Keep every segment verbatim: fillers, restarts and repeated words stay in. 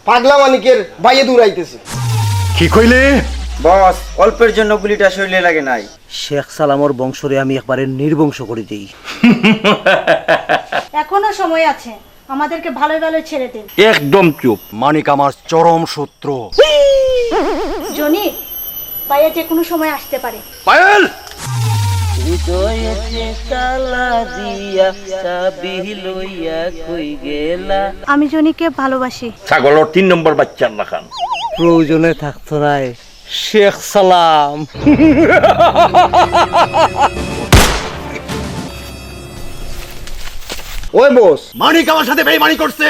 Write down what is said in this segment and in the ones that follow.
পাগলা মানিকের ভাইয়ে দৌড়াইতেছে। কি কইলে? বস, অল্পের জন্য গুলিটা শরীরে লাগে নাই। শেখ সালামর বংশরে আমি একবারে নির্বংশ করি দেই। এখনো সময় আছে, আমাদেরকে ভালোই ভালোই ছেড়ে দিন। একদম চুপ। মানিক আমার চরম শত্রু। জনি, ভাইয়া যে কোনো সময় আসতে পারে। পায়েল! হৃদয়ে যে তালা দিয়া চাবি লইয়া কই গেলা? আমি জনিকে ভালোবাসি। ছাগলর তিন নম্বর বাচ্চার লাখান। প্রয়োজনে থাকতো নায় শেখ সালাম। ওই বস, মানিক আমার সাথে বেইমানি করছে।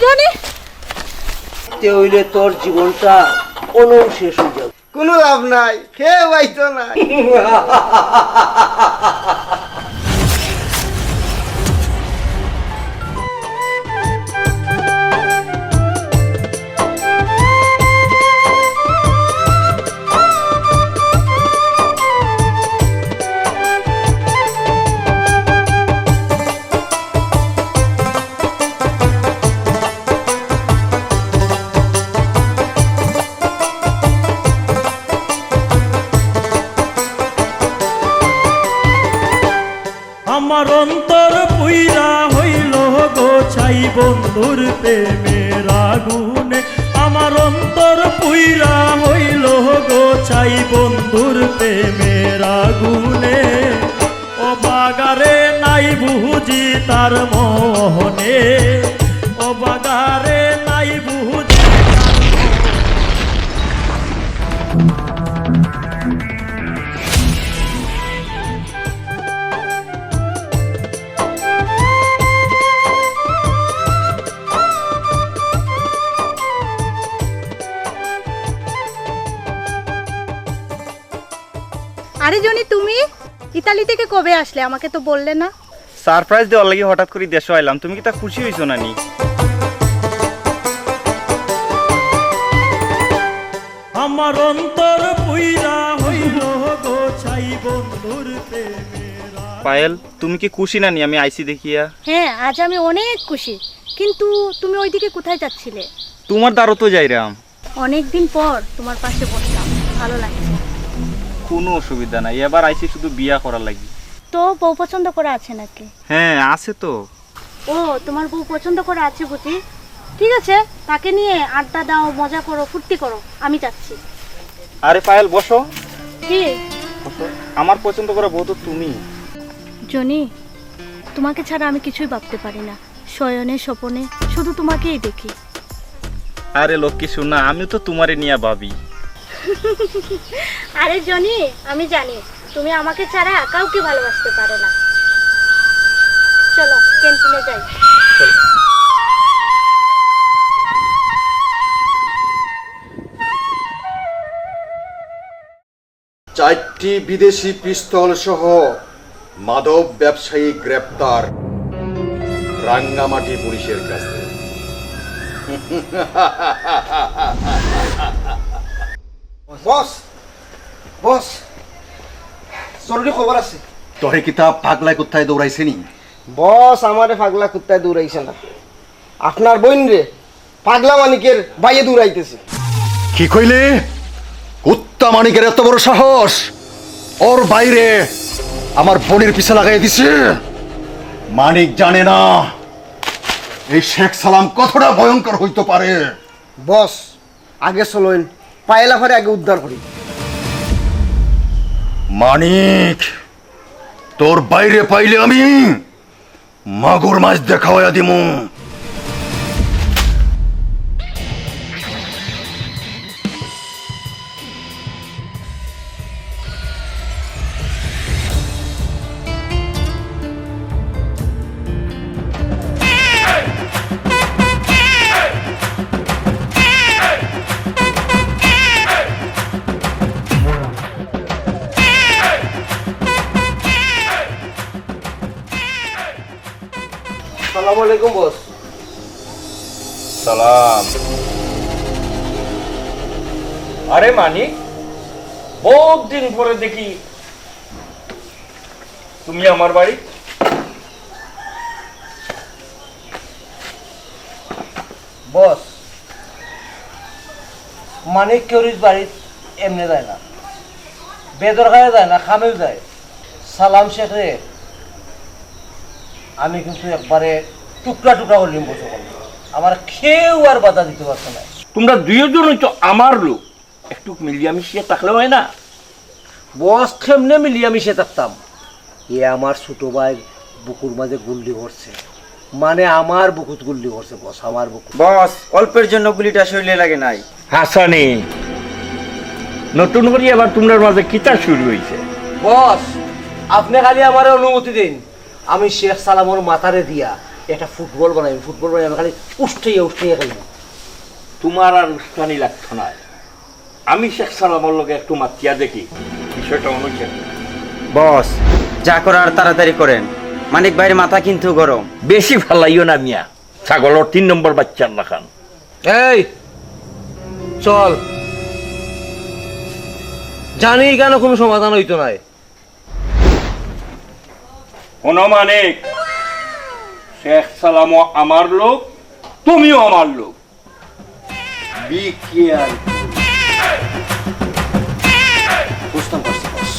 জনি, তে অইলে তোর জীবনটা অনৌ শেষ অই যাবে। কোনো লাভ নাই, কেউ আইতো নাই। আমার অন্তর পুইরা হইল গো ছাই বন্ধুর প্রেমের আগুনে। আমার অন্তর পুইরা হইল গো ছাই বন্ধুর প্রেমের আগুনে। ও বাগারে নাই বুঝি তার মোহনে, ও বাগারে নাই বুঝি তার মোহনে। আরে জনি, তুমি ইতালি থেকে কবে আসলে? আমাকে তো বললে না। সারপ্রাইজ দেওয়ার লাগি হঠাৎ করি দেশো আইলাম, তুমি কিতা খুশি হইছো না নি? আমার অন্তর পুইরা হইল গো ছাই বন্ধুর প্রেমের আগুনে। পায়েল, তুমি কি খুশি না নি আমি আইছি দেখিয়া? হ্যাঁ, আজ আমি অনেক খুশি, কিন্তু তুমি ওইদিকে কোথায় যাচ্ছিলে? তোমার দ্বারো তো যাইরাম। অনেকদিন পর তোমার পাশে বসলাম, ভালো লাগছে। কোনো অসুবিধা নাই, এবার আইছি শুধু বিয়া করার লাগি। তো বউ পছন্দ করা আছে নাকি? হ্যাঁ, আছে তো। ও, তোমার বউ পছন্দ করা আছে বুঝি? ঠিক আছে, তাকে নিয়ে আড্ডা দাও, মজা করো, ফুর্তি করো, আমি যাচ্ছি। আরে পায়েল, বসো। কি? বসো। আমার পছন্দ করা বউ তো তুমি। জনি, তোমাকে ছাড়া আমি কিছুই ভাবতে পারি না। শয়নে স্বপনে শুধু তোমাকেই দেখি। আরে লক্ষ্মী সোনা, আমিও তো তোমারে নিয়া ভাবি। আরে জনি, আমি জানি তুমি আমাকে ছাড়া কাউকে ভালোবাসতে পারো না। চলো, ক্যান্টিনে যাই। চারটি বিদেশি পিস্তল সহ মাদক ব্যবসায়ী গ্রেপ্তার রাঙ্গামাটি পুলিশের কাছে। বস, বস, জরুরি খবর আছে। তোরে কিতা পাগলা কুত্তায় দৌড়াইছে নি? বস, আমারে পাগলা কুত্তায় দৌড়াইছে না, আপনার বইনরে পাগলা মানিকের ভাইয়ে দৌড়াইতেছে। কি কইলে? কুত্তা মানিকের এত বড় সাহস, ওর ভাইরে আমার বইনর পিছে লাগাই দিছে। মানিক জানে না এই শেখ সালাম কতটা ভয়ঙ্কর হইতে পারে। বস, আগে চলইন, পায়েল আফারে আগে উদ্ধার করি। মানিক, তোর ভাইরে পাইলে আমি মাগুর মাছ দেখাইয়া দিমু। সালাম আলাইকুম বস। সালাম। আরে মানিক, বহুত দিন পরে দেখি তুমি আমার বাড়ি। বস, মানিক কেউরির বাড়িত এমনে যায় না, বেদরকারে যায় না, কামেও যায়। সালাম শেখরে আমি কিন্তু একবারে টুকরা টুকরা করিলিমু বস। অখন আমারে কেউ আর বাধা দিতো পারতো নায়। তুমরা দুইওজনই তো আমার লোক, একটু মিলিয়া মিশিয়া থাকলে অয় না? বস, কেমনে মিলিয়া মিশিয়া থাকতাম? এ আমার ছোট ভাইর বুকুর মাঝে গুল্লি করছে, মানে আমার বুকুত গুল্লি করছে বস, আমার বুকুত। বস, অল্পের জন্য গুলিটা শরীরে লাগে নাই। হাসানি, নতুন করি আবার তুমরার মাঝে কিতা শুরু অইছে? বস, আপনে খালি আমারে অনুমতি দেইন, আমি শেখ সালামর মাথারে দিয়া একটা ফুটবল বানাইমু, ফুটবল বানাইয়া আমি খালি উষ্টাইয়া উষ্টাইয়া খেলমু। তুমার আর উস্কানি লাগতো নায়। আমি শেখ সালামর লগে একটু মাতিয়া দেখি, বিষয়টা অনুযায়ী। বস, যা করার তাড়াতাড়ি করেন, মানিক ভাইর মাথা কিন্তু গরম। বেশি ফালাইও না মিয়া, ছাগলর তিন নম্বর বাইচ্চার লাখান। এই, চল, জানি কেনে কুনু সমাধান অইতো নায়। হুনো মানিক, শেখ সালামও আমার লোক, তুমিও আমার লোক। Be careful. বুঝতাম পারছি, বস।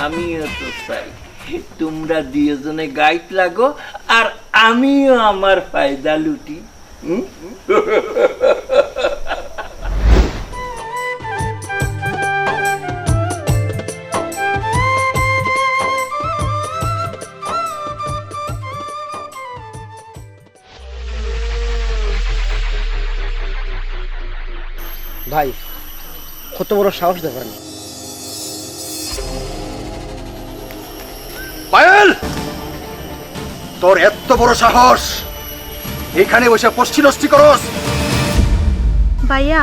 আমিও তো চাই তুমরা দুইওজনে গাইত লাগো, আর আমিও আমার ফায়দা লুটি। হুম? ভাই, কত বড় সাহস দেখেন। পায়েল, তোর এত বড় সাহস, এখানে বসে পষ্টি নষ্টি করস? ভাইয়া,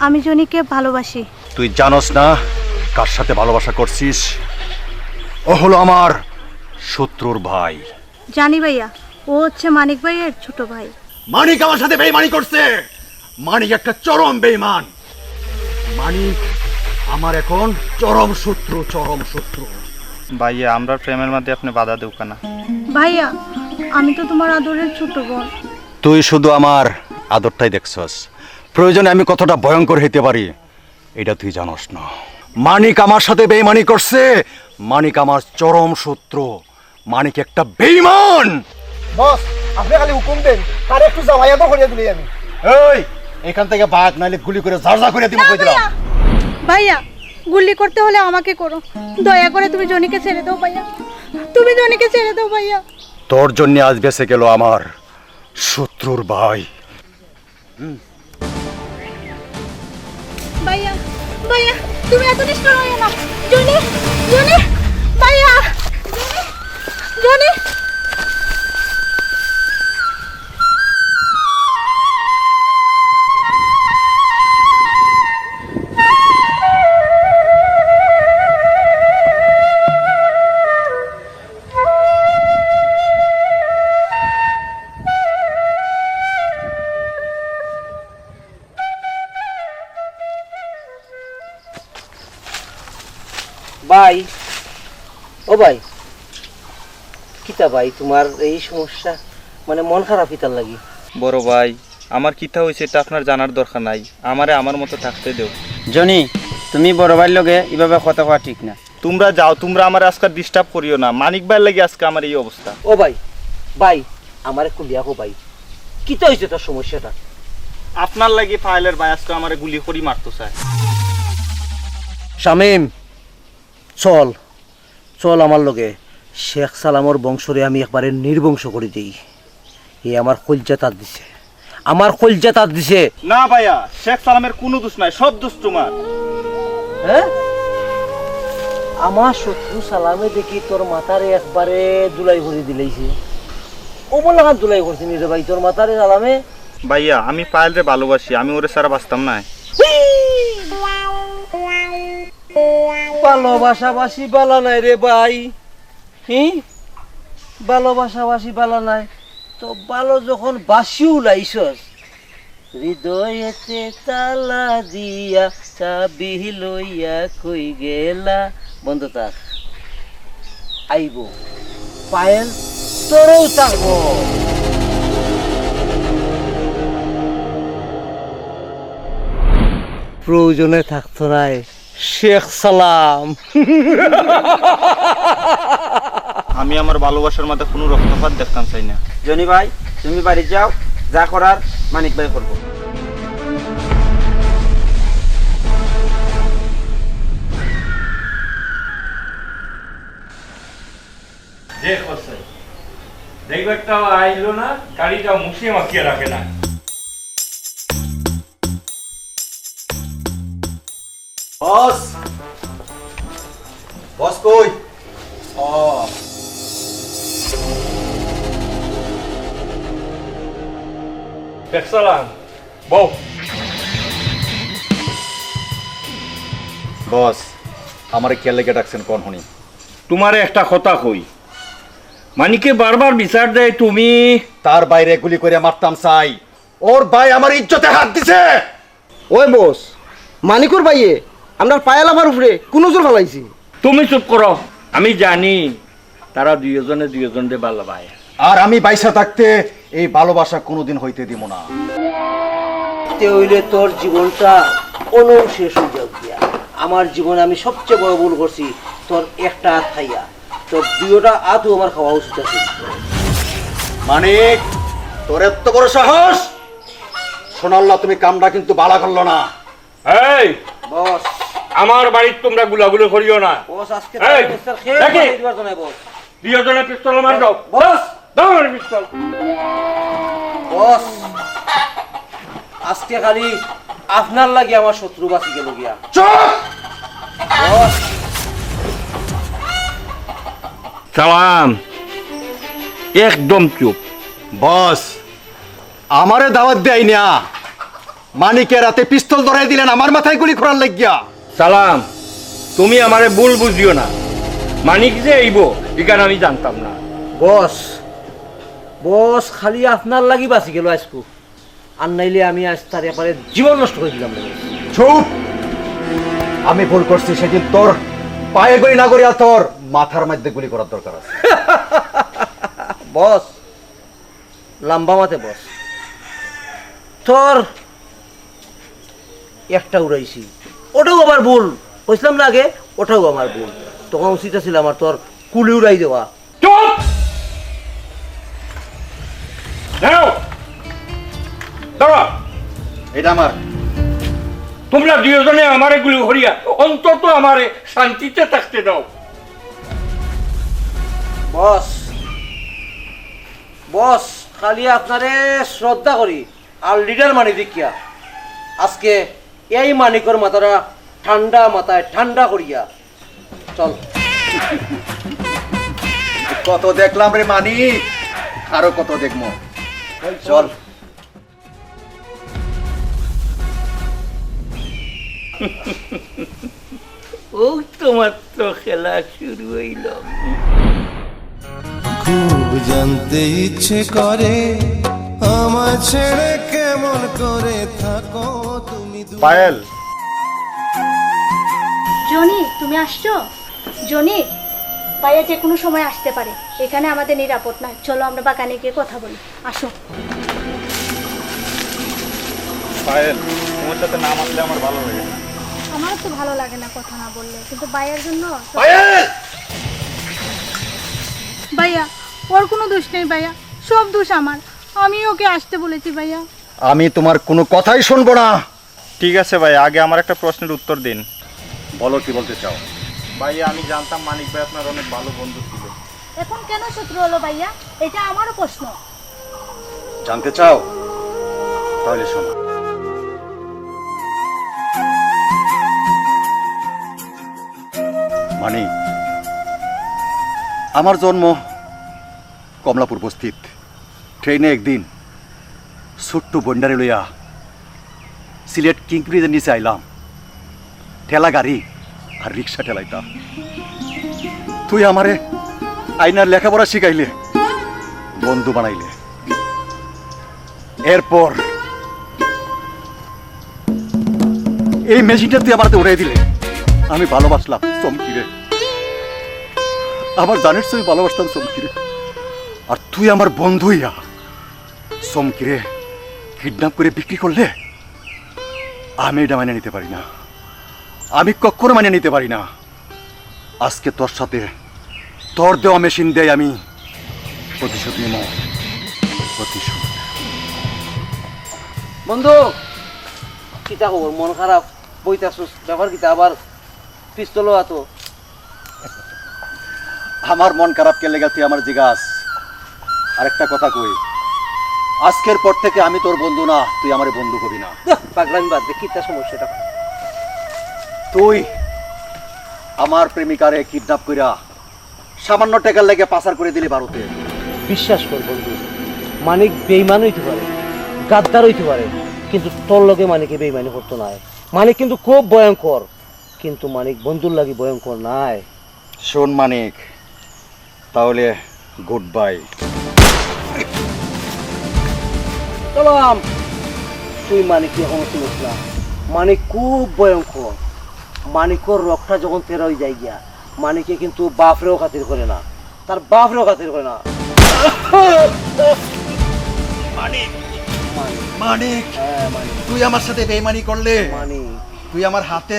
আমি জনিকে ভালোবাসি। তুই জানোস না কার সাথে ভালোবাসা করছিস? ও হলো আমার শত্রুর ভাই। জানি ভাইয়া, ও হচ্ছে মানিক ভাইয়ের ছোট ভাই। মানিক আমার সাথে বেইমানি করছে। মানিক একটা চরম বেইমান। মানিক আমার এখন চরম শত্রু, চরম শত্রু। ভাইয়া, আমরার প্রেমের মাঝে আপনে বাধা দেউক্কা না। ভাইয়া, আমি তো তোমার আদরের ছোট বোন। তুই শুধু আমার আদরটাই দেখছস, প্রয়োজনে আমি কতটা ভয়ঙ্কর হইতে পারি, এটা তুই জানোস না। মানিক আমার সাথে বেইমানি করছে। মানিক আমার চরম শত্রু। মানিক একটা বেইমান। বস, আপনে খালি হুকুম দেন, তারে একটু জামাই আদর করিয়া দিলেই আমি। এই, এখান থেকে ভাগ, নাইলে গুলি করে জারজা করে দিমু কই দিলাম। ভাইয়া, ভাইয়া, গুলি করতে হলে আমাকে করো, দয়া করে তুমি জনিকে ছেড়ে দাও ভাইয়া, তুমি জনিকে ছেড়ে দাও ভাইয়া। তোর জন্য আজ বেঁচে গেল আমার শত্রুর ভাই। ভাইয়া, ভাইয়া, তুমি এত নিষ্ঠুর হইও না। জনি, জনি, ভাইয়া, জনি, জনি। ভাই, ও ভাই, কিতা ভাই, তোমার এই সমস্যা, মানে মন খারাপ কিতার লাগি? বড় ভাই, আমার কিতা হইছে এটা আপনার জানার দরকার নাই, আমারে আমার মতো থাকতে দেও। জনি, তুমি বড় ভাইর লগে ইভাবে কথা কওয়া ঠিক না। তুমরা যাও, তুমরা আমারে আজকে disturb করিও না। মানিক ভাইর লাগি আজকে আমার এই অবস্থা। ও ভাই, ভাই, আমারে খুলিয়া কও ভাই, কিতা হইছে তোর সমস্যাটা? আপনার লাগি পায়েলের ভাই আজকে আমারে গুলি করি মারতো চায়। শামীম, চল, চল আমার লগে। শেখ সালামর বংশরে আমি একবারে নির্বংশ করি দেই। এ আমার কইলজা তাত দিছে, আমার কইলজা তাত দিছে। না ভাইয়া, শেখ সালামের কুনু দোষ নাই, সব দোষ তোমার। হ্যাঁ? আমার শত্রু সালামে দেখি তোর মাথারে একবারে ধুলাই করি দিলাইছে। অমন লাখান ধুলাই করছে নি রে ভাই তোর মাথারে সালামে? ভাইয়া, আমি পায়েলরে ভালোবাসি, আমি ওরে ছাড়া বাঁচতাম নায়। ভালোবাসাবাসি বালা নায় রে ভাই। হি? ভালোবাসাবাসি বালা নায়। তো ভালো যখন বাসিউ লাইছস, হৃদয়েতে তালা দিয়া চাবি লইয়া কই গেলা? বন্ধ থাক। আইবো। পায়েল, তোরও থাকবো। প্রয়োজনে থাকতো নায় শেখ সালাম। আমি আমার ভালোবাসার মাঝে কোনো রক্তপাত দেখতাম চাই না। জনি ভাই, তুমি বাড়ি যাও, যা করার মানিক ভাই করবো। দেখো স্যার, ড্রাইভারটাও আইলো না, গাড়িটাও মুছিয়া মাখিয়া রাখে না। বস, বস কই? ও। শেখ সালাম, বউ। বস, আমারে কিয়ার লাগি ডাকছেন কউন হুনি? তুমারে একটা কথা কই, মানিকে বারবার বিচার দেয় তুমি। তার ভাইরে গুলি করিয়া মারতাম চাই, ওর ভাই আমার ইজ্জতে হাত দিছে। ওই বস, মানিকর ভাইয়ে আমরার পায়েল আপার উপরে কুনজর ফালাইছে। তুমি চুপ করো, আমি জানি তারা দুইওজনে দুইওজনরে ভালা পায়। আর আমি বাইচা থাকতে এই ভালোবাসা কোনোদিন হইতে দিব না। তে অইলে তোর জীবনটা অনৌ শেষ অই যাউক গিয়া। আমার জীবনে আমি সবচেয়ে বড় ভুল করছি তোর একটা আত খাইয়া। তোর দুইওটা আতও আমার খাওয়া উচিত আছিল। মানিক, তোর এত বড় সাহস! সোনাল্লা, তুমি কামটা কিন্তু ভালা করলো না। এই, বস। আমার বাড়িত তোমরা গুলাগুলি করিও না। বস, আজকে এই, তারা মিস্টার খেয়ে দেখি। বাড়ি দিবার জন্য, বস। দুইওজনে পিস্তল মার দাও। বস। দাও আমার পিস্তল। বস, আজকে খালি আপনার লাগি আমার শত্রু বাঁচি গেল গিয়া। চুপ! বস। সালাম, একদম চুপ। বস, আমারে দাওয়াত দেয় না। মানিকে রাতে পিস্তল ধরাই দিলেন আমার মাথায় গুলি করার লাগিয়া। সালাম, তুমি আমারে ভুল বুঝিও না। মানিক যে আইবো, ইখান আমি জানতাম না। বস, বস, খালি আপনার লাগি বাঁচি গেল আইজকু। আর নাইলে আমি আইজ তার এপারে জীবন নষ্ট করি দিলাম না, বস। চুপ! আমি ভুল করছি, সেদিন তোর পায়ে গুলি না করিয়া তোর মাথার মধ্যে গুলি করার দরকার আছে। বস, লম্বা মাতে বস। তোর একটা উড়াইছি, ওটাও আমার ভুল। কইছিলাম না আগে, ওটাও আমার ভুল। তখন উচিত আছিল আমার তোর কুলি উড়াই দেওয়া। চুপ! দাঁড়াও! দাঁড়াও! এটা আমার। তোমরা দুইওজনে আমারে গুলি করিয়া অন্তত আমারে শান্তিতে থাকতে দাও। বস, বস, খালি আপনারে শ্রদ্ধা করি, আর লিডার মানি দেখিয়া। আজকে এই মানিকর মাথাটা ঠান্ডা মাথায় ঠান্ডা করিয়া চল। কত দেখলাম রে মানিক, আরো কত দেখমু। চল। ও, তোমার তো খেলা শুরু হইল। খুব জানতে ইচ্ছে করে আমায় ছেড়ে কেমন করে থাকো তুমি দূরে। পায়েল। জনি, তুমি আসছো? জনি, ভাইয়া যে কোনো সময় আসতে পারে, এখানে আমাদের নিরাপদ নয়। চলো, আমরা বাগানে গিয়ে কথা বলি। আসো। পায়েল, তোমার সাথে না মাতলে আমার ভালো লাগে না। আমারও তো ভালো লাগে না কথা না বললে, কিন্তু ভাইয়ার জন্য তো পায়েল! ভাইয়া, ওর কোনো দোষ নেই ভাইয়া, সব দোষ আমার। আমি ওকে আসতে বলেছি ভাইয়া। আমি তোমার কোনো কথাই শুনবো না। ঠিক আছে ভাই, আগে আমার একটা প্রশ্নের উত্তর দিন। বলো, কি বলতে চাও? ভাইয়া, আমি জানতাম মানিক ভাই আপনার অনেক ভালো বন্ধু ছিল। এখন কেন শত্রু হলো ভাইয়া? এটা আমারও প্রশ্ন। জানতে চাও? তাহলে শোনো। মানিক, আমার জন্ম কমলাপুর বস্তিত। ট্রেনে একদিন ছোট্ট বন্ডারে লইয়া সিলেট কিং ব্রিজের নিচে আইলাম। ঠেলা গাড়ি আর রিক্সা ঠেলাইতাম। তুই আমারে আইনার লেখাপড়া শিখাইলে, বন্ধু বানাইলে। এরপর এই মেশিনটা তুই আমার হাতে উঠাই দিলে। আমি ভালোবাসলাম চমকিরে। আমার জানের চেয়ে ভালোবাসতাম চমকিরে। আর তুই আমার বন্ধু ইয়া চমকিরে কিডন্যাপ করে বিক্রি করলে আমি এটা মানিয়া নিতে পারি না। আমি কখনো মানিয়া নিতে পারি না। আজকে তোর সাথে তোর দেওয়া মেশিন দিয়ে আমি প্রতিশোধ নিব। প্রতিশোধ। বন্ধু, কিতা খবর? মন খারাপ, বইতাছস, ব্যাপার কিতা? আবার পিস্তলও আতো। আমার মন খারাপ কে লেগে তুই আমার জিগাস? আরেকটা কথা কই, আজকের পর থেকে আমি তোর বন্ধু না, তুই আমারে বন্ধু কবি না। দেখ, পাগলামি বাদ দে, কিতা সমস্যাটা? তুই আমার প্রেমিকারে কিডন্যাপ কইরা সামান্য টাকার লেগে পাচার করে দিলি ভারতে। বিশ্বাস কর বন্ধু, মানিক বেইমান হইতে পারে, গাদ্দার হইতে পারে, কিন্তু তোর লগে মানিকে বেইমানি করতো নায়। মানিক কিন্তু খুব ভয়ঙ্কর, কিন্তু মানিক বন্ধুর লাগি ভয়ঙ্কর নায়। শোন মানিক, তাহলে গুড বাই। সালাম, তুই মানিক এখনো চিনিস না। মানিক খুব ভয়ঙ্কর। মানিকর রক্তটা যখন তেরা হয়ে যায় গিয়া, মানিকে কিন্তু বাফরেও খাতির করে না, তার বাফরেও খাতির করে না। মানিক, মানিক, মানিক, হ্যাঁ, মানিক। তুই আমার সাথে বেইমানি করলে, মানিক। তুই আমার হাতে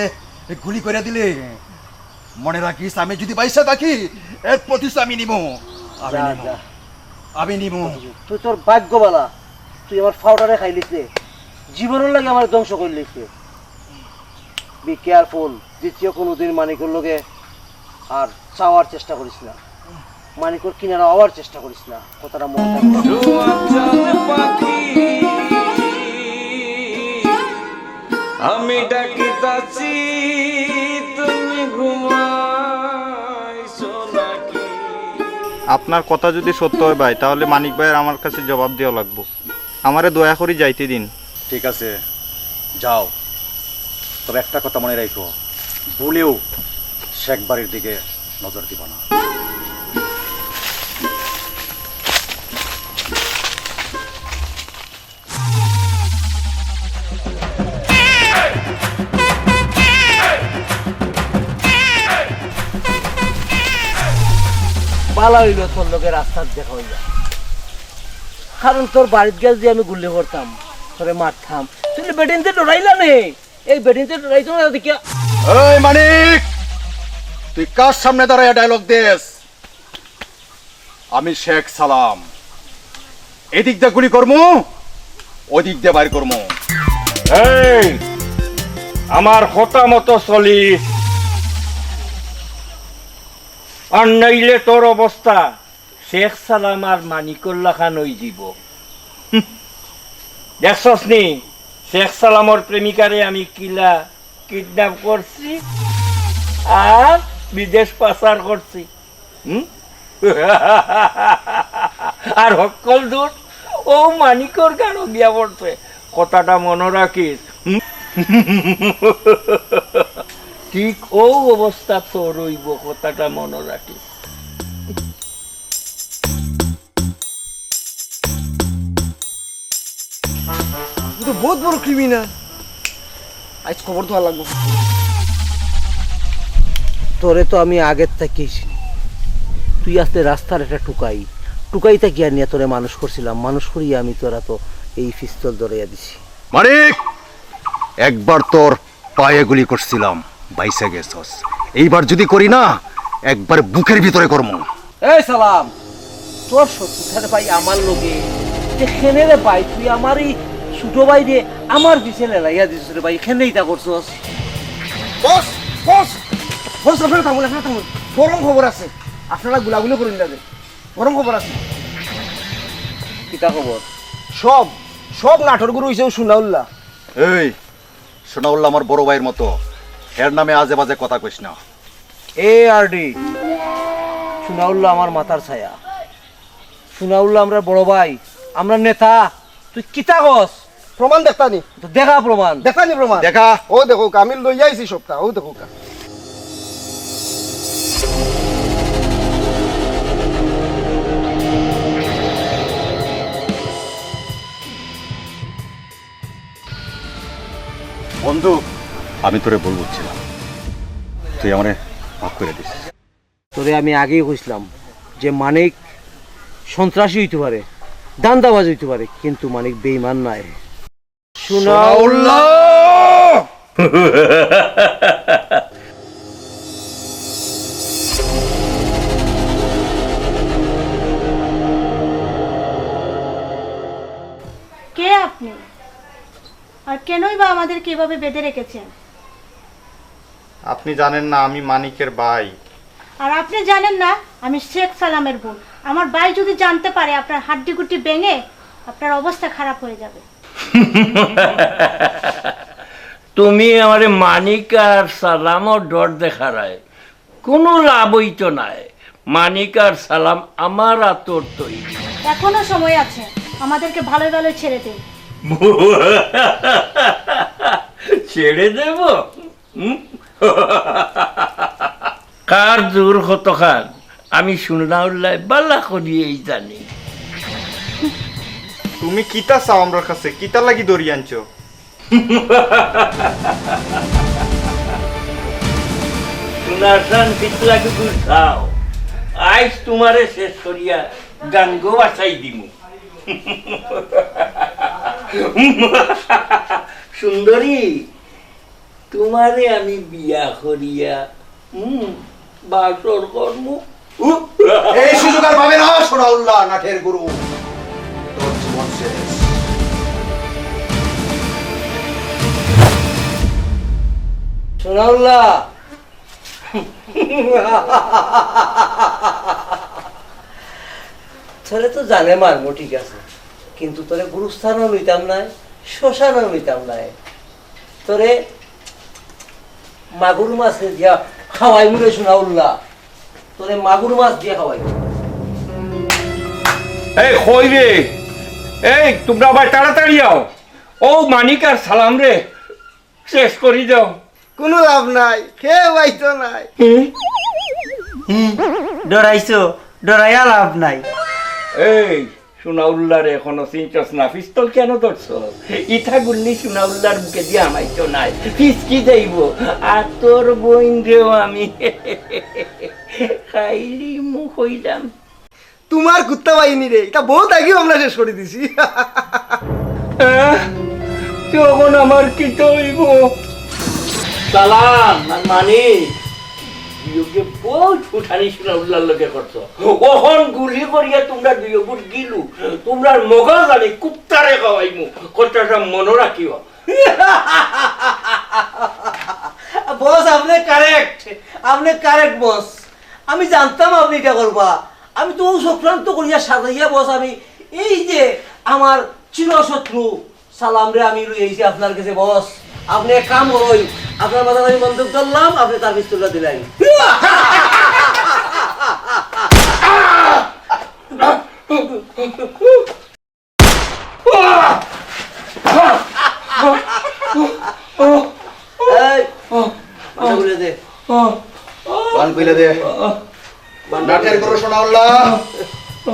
গুলি করে দিলে। মনে রাখিস, আমি যদি বাইসা থাকি, এর প্রতিশোধ আমি নিব। আমি যা, নিব। যা। আমি নিব। তুই তোর ভাগ্য বালা, তুই আমার ফাউডারে খাইলিস রে, জীবনের লাগে আমার ধ্বংস করলিস রে। বি কেয়ারফুল, দ্বিতীয় কোনোদিন মানিকর লগে আর চাওয়ার চেষ্টা করিস না, মানিকর কিনারা হওয়ার চেষ্টা করিস না, কথাটা মনে রাখিস। আমি ডাকিতাছি, তুমি ঘুমাইছো নাকি? আপনার কথা যদি সত্য হয় ভাই, তাহলে মানিক ভাইয়ের আমার কাছে জবাব দেওয়া লাগবো। আমারে দয়া করি যাইতে দিন। ঠিক আছে, যাও, তবে একটা কথা মনে রাখো, ভুলেও শেখ বাড়ির দিকে নজর দিবা না। বালা হইল তোর লগে রাস্তার দেখা হইয়া, কারণ তোর বাড়িত গেলে যে আমি গুল্লি করতাম, তোরে মারতাম, তুই বেটিনতে ডরাইলা নে। এই বেটিনতে ডরাইতো না দেখিয়া। এই মানিক, তুই কার সামনে দাঁড়াইয়া ডায়লগ দেস? আমি শেখ সালাম, এদিক দিয়ে গুলি করমু, ওদিক দিয়ে বাইর করমু। এই, আমার কথা মতো চলিস, আর নাইলে তোর অবস্থা শেখ সালাম আর মানিকর লাখান হই দিব। হুঁ, দেখছস নি শেখ সালামর প্রেমিকারে আমি কিলা কিডন্যাপ করছি আর বিদেশ পাচার করছি? হুম? আর হক্কল দূর ও মানিকর গাড়ো গিয়া পড়ছে। কথাটা মনে রাখিস। হুম? ঠিক ও অবস্থা তোর হইব, কথাটা মনে রাখিস। তুই তো বহুত বড় ক্রিমিনাল। আজ খবর দেওয়া লাগবো। তোরে তো আমি আগের থাকিস, তুই আসলে রাস্তার একটা টুকাই, টুকাই থাকি আনিয়া তোরে মানুষ করছিলাম, মানুষ করিয়া আমি তোরা তো এই পিস্তল ধরাইয়া দিছি। মানিক, একবার তোর পায়ে গুলি করছিলাম, বাইসা গেছস। এইবার যদি করি না, একবার বুকের ভিতরে করমু। এই সালাম, তোর শত্রুতার ভাই আমার লগে, তে কেনে রে ভাই, তুই আমার এই ছোট ভাই রে আমার পিছে লেলাইয়া দিছস রে ভাই, কেনে ইতা করছস? বস, বস, বস, আপনারা থামুন, আপনারা থামুন, গরম খবর আছে, আপনারা গুলাগুলি করুন না রে, গরম খবর আছে। কিতা খবর? সব, সব নাটকগুলো হইছে ও সুনাউল্লাহ। এই, সোনাউল্লাহ আমার বড় ভাইয়ের মতো, এর নামে আজে বাজে কথা কইস না। এ আর ডি, সোনাউল্লাহ আমার মাথার ছায়া, সোনাউল্লাহ আমরা বড় ভাই, আমরা নেতা, তুই কিতা কস? প্রমাণ দেখতা নি? তো দেখা প্রমাণ। দেখতা নি প্রমাণ? দেখা। ও দেখো, আমি লইয়া আইছি সবটা, ও দেখো কা। বন্ধু, আমি তোরে ভুল বুঝছিলাম, তুই আমারে মাফ করে দিস। তোরে আমি আগেই কইছিলাম যে মানিক সন্ত্রাসী অইতে পারে, ধান্দাবাজ অইতে পারে, কিন্তু মানিক বেইমান নায়। কে আপনি? আর কেনই বা আমাদেরকে এভাবে বেঁধে রেখেছেন? আপনি জানেন না আমি মানিকের ভাই। আর আপনি জানেন না আমি শেখ সালামের বোন। আমার ভাই যদি জানতে পারে আপনার হাড্ডিগুড্ডি ভেঙে আপনার অবস্থা খারাপ হয়ে যাবে। তুমি আমারে মানিক আর সালামর ডর দেখারায়, কুনু লাভ অইতো নায়। মানিক আর সালাম আমার আতর তৈরি। এখনো সময় আছে, আমাদেরকে ভালোই ভালোই ছেড়ে দিন। ছেড়ে দেব? হুম? কার জোর কতখান আমি সোনাউল্লায় বালা করিয়াই জানি। তুমি কিতা চাও আমরার কাছে? কিতা লাগি ধরি আনছো? সোনার শান পিতলা কুকুর খাও, আইজ তোমারে শেষ করিয়া গাঙ্গো বাসাই দিমু। সুন্দরী, তোমারে আমি বিয়া করিয়া, হুম, বাসর করমু। এই সুযোগ আর পাবে না সোনাউল্লাহ নাটের গুরু। তোর জীবন শেষ। সোনাউল্লাহ, তোরে তো জানে মারমু, ঠিক আছে, কিন্তু তোরে গুরুস্থানও নিতাম নায়, শ্মশানও নিতাম নায়। তোরে মাগুর মাছ দিয়া খাওয়াইমু রে সোনাউল্লাহ, তোরে মাগুর মাছ দিয়া খাওয়াইমু। এই কই রে? এই, তোমরা আবার তাড়াতাড়ি আও। ও মানিক আর সালাম রে শেষ করি দাও। কোনো লাভ নাই, কেউ পাইতো নাই। ডরাইছো? ডরাইয়া লাভ নাই। এই সোনাউল্লারে এখনো চিনছস না, পিস্তল কেন ধরছস? ইটা গুল্লি সোনাউল্লার বুকে দিয়া হামাইতো নায়, ফিসকি যাইবো। আর তোর বইন রেও আমি খাইলিমু কইলাম। তোমার কুত্তা বাহিনী রে, এটা বহুত আগেও আমরা শেষ করে দিছি। হ্যাঁ? তখন আমার কিতা অইবো? সালাম আর মানিক, দুইওগে বহুত ফুটানি সোনাউল্লার লগে করছো। অখন গুলি করিয়া তোমরা দুইওগুর গিলু, তোমরার মগজ আমি কুত্তারে খাওয়াইমু। কথাটা মনো রাখিও। বস, আপনি কারেক্ট, আপনি কারেক্ট বস। আমি জানতাম আপনি এটা করবা। আমি তো ও চক্রান্ত করিয়া সাজাইয়া বস, আমি এই যে আমার চিরশত্রু সালাম রে আমি লই আইছি আপনার কাছে বস। আপনি এক কাম করুন, আপনার মাথায় আমি বন্দুক ধরলাম, আপনি তার পিস্তলটা দিলেন। এই, মাথা খুলে দে। বান খুলে দে। নাটের গুরু সোনাউল্লাহ,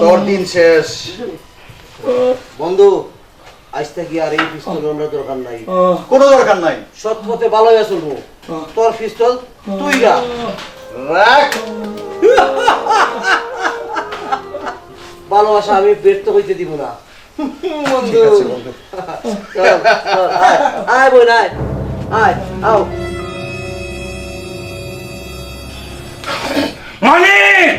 তোর দিন শেষ। বন্ধু, আজ থেকে আর এই পিস্তল আমরা দরকার নাই। কোনো দরকার নাই। সৎ পথে ভালো হয়ে চলবো। তোর পিস্তল তুই রাখ। রাখ। ভালোবাসা আমি ব্যর্থ হইতে দিব না। বন্ধু। ঠিক আছে, বন্ধু। চল, চল, আয়, আয় বোন, আয়। আয়, আও। মানিক!